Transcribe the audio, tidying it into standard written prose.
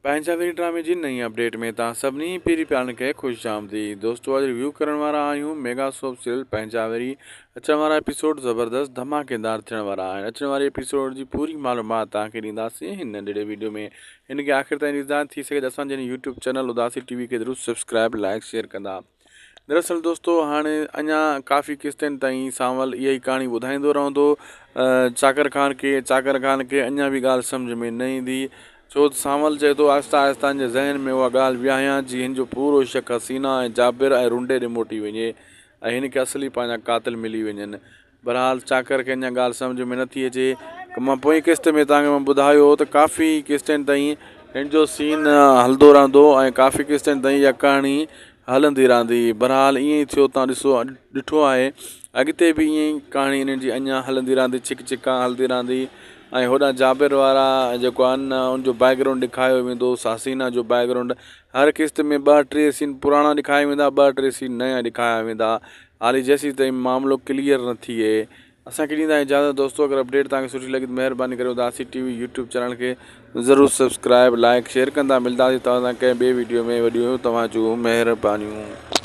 پنهنجا وري ڊرامي جي نئين اپڊيٽ ۾ توهان سڀني پيري پيارن کي خوش آمديد دوستو اڄ ريويو ڪرڻ وارا آهيون ميگا سوپ سيريل پنهنجا وري اچڻ وارا ايپيسوڊ زبردست ڌماڪيدار ٿيڻ وارا آهن اچڻ واري ايپيسوڊ جي پوري معلومات توهان کي ڏينداسين هن ننڍڙي ويڊيو ۾ هن کي آخر تائين ڏسندا ٿي سگهي ته اسان جي يوٽيوب چينل اداسي ٽي وي کي ضرور سبسڪرائب لائڪ شيئر ڪندا دراصل دوستو هاڻي اڃا ڪافي قسطن تائين سانول اها ئي ڪهاڻي ٻڌائيندو رهندو چاڪر خان کي چاڪر خان کي اڃا به ڳالهه سمجهه ۾ نه ايندي ڇو ته سانول چئي ٿو آهستي آهستي هن جي ذهن ۾ اها ڳالهه ويهايان جي هن جو پورو شڪ حسينا ۽ جابر ۽ رنڊي ڏي موٽي وڃي ۽ هن کي اصلي پنهنجا قاتل ملي وڃن بھرحال چاڪر کي اڃا ڳالهه سمجهه ۾ نٿي اچي مان پوئين قسط ۾ توهان کي مان ٻڌايو هو ته ڪافي قسطن تائين هن جو سين هلندو رهندو ۽ ڪافي قسطن تائين اها ڪهاڻي هلندي رهندي بھرحال ائين ئي ٿيو توهان ڏسو ڏٺو آهي اڳتي به ائين ئي ڪهاڻي انهن جي اڃا هلندي رهندي ڇڪ ڇڪان هلندي رهندي ۽ هوڏانهن جابر وارا جيڪو آهن نه ان جو بيڪ گرائونڊ ڏيکاريو ويندو حسينا جو بيڪ گرائونڊ هر قسط ۾ ٻه ٽي سين پراڻا ڏيکاريا ويندا ٻه ٽي سين نيا ڏيکاريا ويندا حالي جيسيتائين معاملو ڪليئر نه ٿئي اسان کي ڏيندا اجازت دوستو اگر اپڊيٽ توهان کي سٺي لڳي ته مهرباني ڪري اداسي ٽي وي يوٽيوب چينل کي ضرور سبسڪرائب لائڪ شيئر ڪندا ملداسي توهان سان ڪنهن ٻي ويڊيو ۾ وڏيون توهان جون مهربانيون.